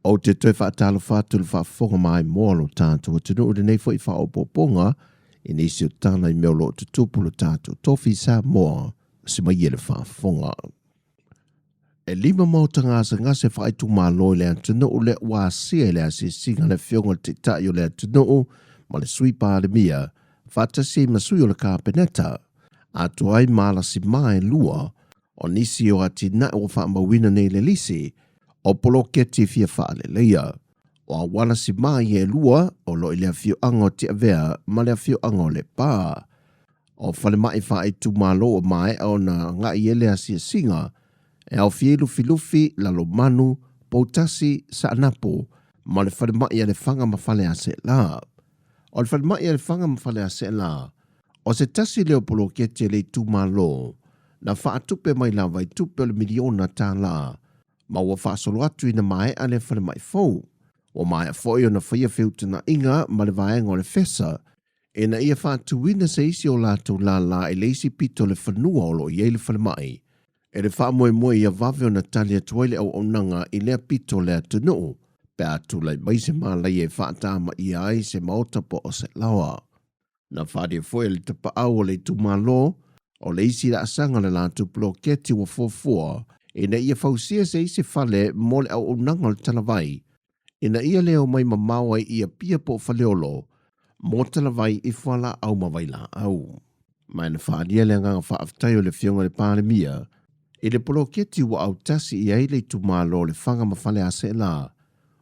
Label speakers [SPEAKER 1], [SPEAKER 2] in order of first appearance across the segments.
[SPEAKER 1] Ou te toe faatalofa atu i le faafofoga maimoa o lo tatou atunuu i lenei foi faaopoopoga i nisi o tala i mea o lo o tutupu lo tatou tofi Samoa se mai e le faafofoga. E lima maota gasegase faaitumalo i le atunuu lea ua asia i le asiasiga a le Afioga i le Taitai o le atunuu ma le Sui Palemia faatasi ai ma sui o le Kapeneta, atoa ai ma alasima e lua o nisi o atinae ua faamauina nei i le lisi o poloketi fia faaleleia. O auala sima ia e lua o lo o i le afioaga o Tiavea ma le afioaga o Lepa. O falemai faaitumalo ua maea ona agai i ai le asiasiga e aofia ai Lufilufi, Lalomanu, Poutasi, Saanapu ma le falemai a Lefaga ma Faleaseela. O le falemai a Lefaga ma Faleaseela, o se tasi lea o poloketi a le itumalo na faatupe mai lava i tupe o le miliona tala ma ua faasolo atu ina maea lea falemai fou. Ua maea foi ona faia feutagaiga ma le vaega o le FESA ina ia faatuina se isi o latou lālā i le isi pito o le fanua o lo o i ai le falemai, e le faamoemoe ia vave ona tali atu ai le auaunaga i lea pito o le atunuu pe a tulai mai se malaia e faatamaia ai se maota po o se laoa. Na faaalia foi e le tapaau o le itumalo o le isi laasaga o le latou poloketi ua fuafua ina ia fausia se isi fale mo le auaunaga o le talavai ina ia le omai mamao ai i Apia po o Faleolo mo talavai i fualaau ma vailaau. Ma na faaalia le agaga faafetai o le Afioga i le Palemia i le poloketi ua autasi i ai le itumalo o Lefaga ma Faleaseela,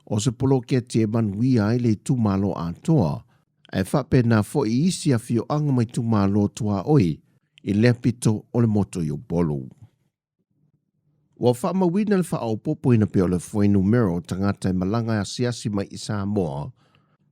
[SPEAKER 1] o se poloketi e manuia ai le itumalo atoa, ae faapena foi i isi afioaga ma itumalo tuaoi i lea pito o le motu i Upolu. Ua faamauina le faaopoopoina pea o le fuainumera o tagata e malaga e asiasi mai i Samoa,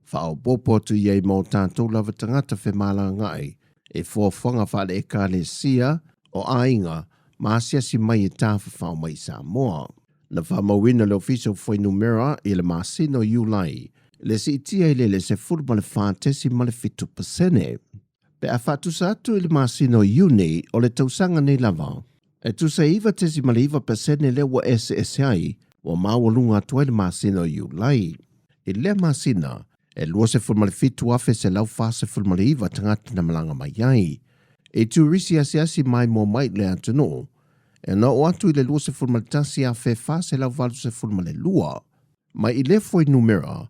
[SPEAKER 1] faaopoopo atu i ai ma o tatou lava tagata femalagaai i fuafuaga faale-Ekalesia o aiga ma asiasi mai e tafafao mai i Samoa. Na faamauina le Ofisa o Fuainumera i le masina o Iulai le siitia i le 14.7%. Pe a faatusa atu i le masina o Iuni o le tausaga nei lava, e tusa e 9.9% lea ua eseese ai, ua maualuga atu ai le masina o Iulai. I lea masina, e 27,149 tagata na malaga mai ai. I turisi asiasi maimoa mai i le atunuu, e na oo atu i le 21,482. Mai i lea fuainumera,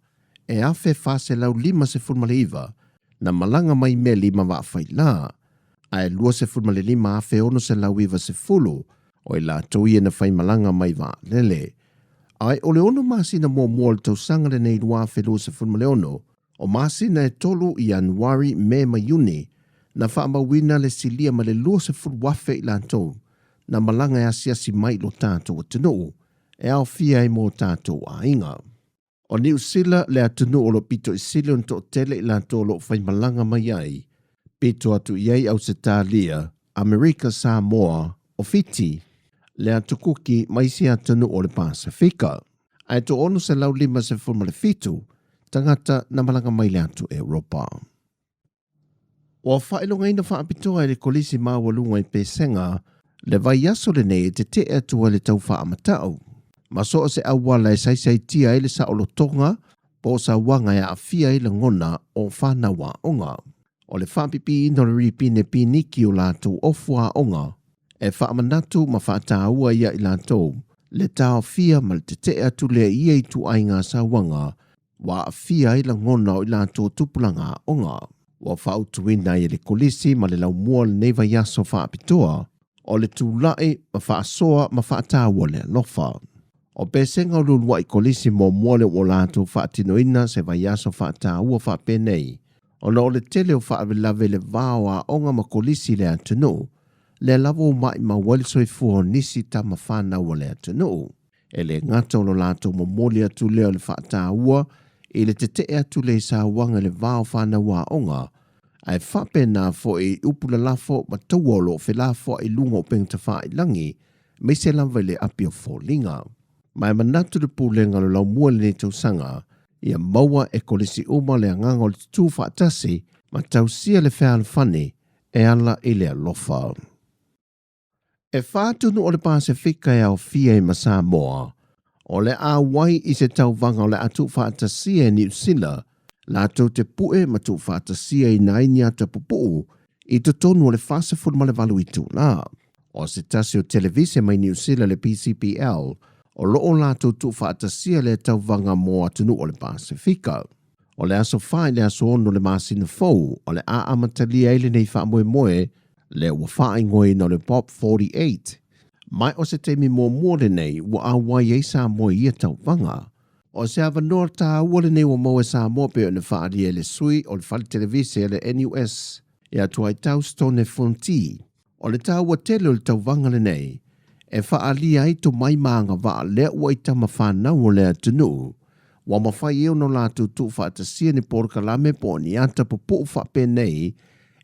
[SPEAKER 1] e 1,459 na malaga mai meli ma vaa faila, ae 25,690 o i latou ia na faimalaga mai vaalele. Ae o le ono masina muamua o le tausaga lenei 2026, o masina e tolu, Ianuari, Me ma Iuni, na faamauina le silia ma le 20,000 i latou na malaga e asiasi mai i lo tatou atunuu e aofia ai ma o tatou aiga. O Niu Sila le atunuu o lo o pito i sili ona toatele i latou o lo o faimalaga mai ai, pito atu i ai Ausetalia, Amerika Samoa, o Fiti, le Atu Kuki ma isi atunuu o le Pasefika. Ae 657 tagata na malaga mai le atu Europa. Ua faailogaina faapitoa e le Kolisi Maualuga i Pesega le vaiaso lenei e tetee atu ai le tau faamatau ma so o se auala e saisaitia ai le saolotoga po o sauaga e aafia ai lagona o fanau aoga. O le faapipiina o le ripine piniki o latou ofu aoga e faamanatu ma faataua ia i latou le taofia ma le tetee atu lea i ia ituaiga sauaga ua aafia ai lagona o i latou tupulaga aoga. Ua fautuaina ai e le Kolisi ma le Laumua o lenei vaiaso faapitoa o le tulai ma faasoa ma faataua le alofa. O Pesega o Luluai Kolisi muamua lea ua latou faatinoina se vaiaso faataua faapenei, ona o le tele o faalavelave i le va o aoga ma kolisi i le atunuu, lea lava ua maimau ai le soifua o nisi tama fanau a le atunuu. E le gata o lo latou momoli atu lea o le faataua i le tetee atu lea i sauaga i le va o fanau aoga, ae faapena foi i upu lalafo ma taua o lo o felafoai i luga o upega tafailagi, aemaise lava i le api o foliga. Ma e manatu le Pulega o le Laumua i lenei tausaga, ia maua e kolisi uma le agaga o le tutū faatasi ma tausia le fealofani e ala i le alofa. E fa atunuu o le Pasefika e aofia ai ma Samoa, O le a auai i se tauvaga o le a tuufaatasia e Niu Sila latou te pue ma tuufaatasiaina ai ni ata pupuu i totonu o le 48 itula. O se tasi o televise mai Niu Sila le PCPL o lo o latou tuufaatasia lea tauvaga mo atunuu o le Pasefika. O le aso 4 i le aso 6 o le masina fou o le a amatalia ai lenei faamoemoe lea ua faaigoaina o le Pop 48. Ma o se taimi muamua lenei ua auai ai Samoa i ia tauvaga. O se avanoa taua lenei ua maua e Samoa pei ona faaalia e le sui o le fale televise a le NUS ia Tuaitau Stone Fonti. O le taua tele o le tauvaga lenei e faaalia ai tomai ma agavaa lea ua i tama fanau o le atunuu ua mafai ai ona latou tuufaatasia ni polokalame po o ni ata pupuu faapenei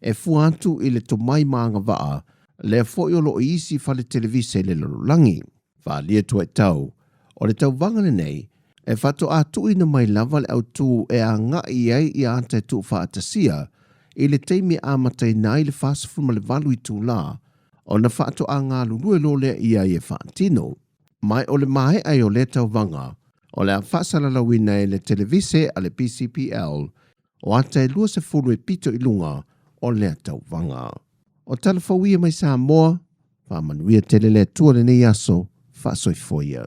[SPEAKER 1] e fua atu i le tomai ma agavaa lea foi o lo o i isi fale televise i le lalolagi. Faaalia Tuaitau, o le tauvaga lenei e faatoa tuuina mai lava le autū e agai i ai ia ata e tuufaatasia i le taimi e amataina ai le 48 itulā ona faatoa galulue loa lea i ai e faatino. Ma o le maea ai o lea tauvaga, o le a faasalalauina e le televise a le PCPL o ata e 20 e pito i luga o lea tauvaga. O tala fou ia mai Samoa, faamanuia tele le Atua lenei aso, faasoifua ia.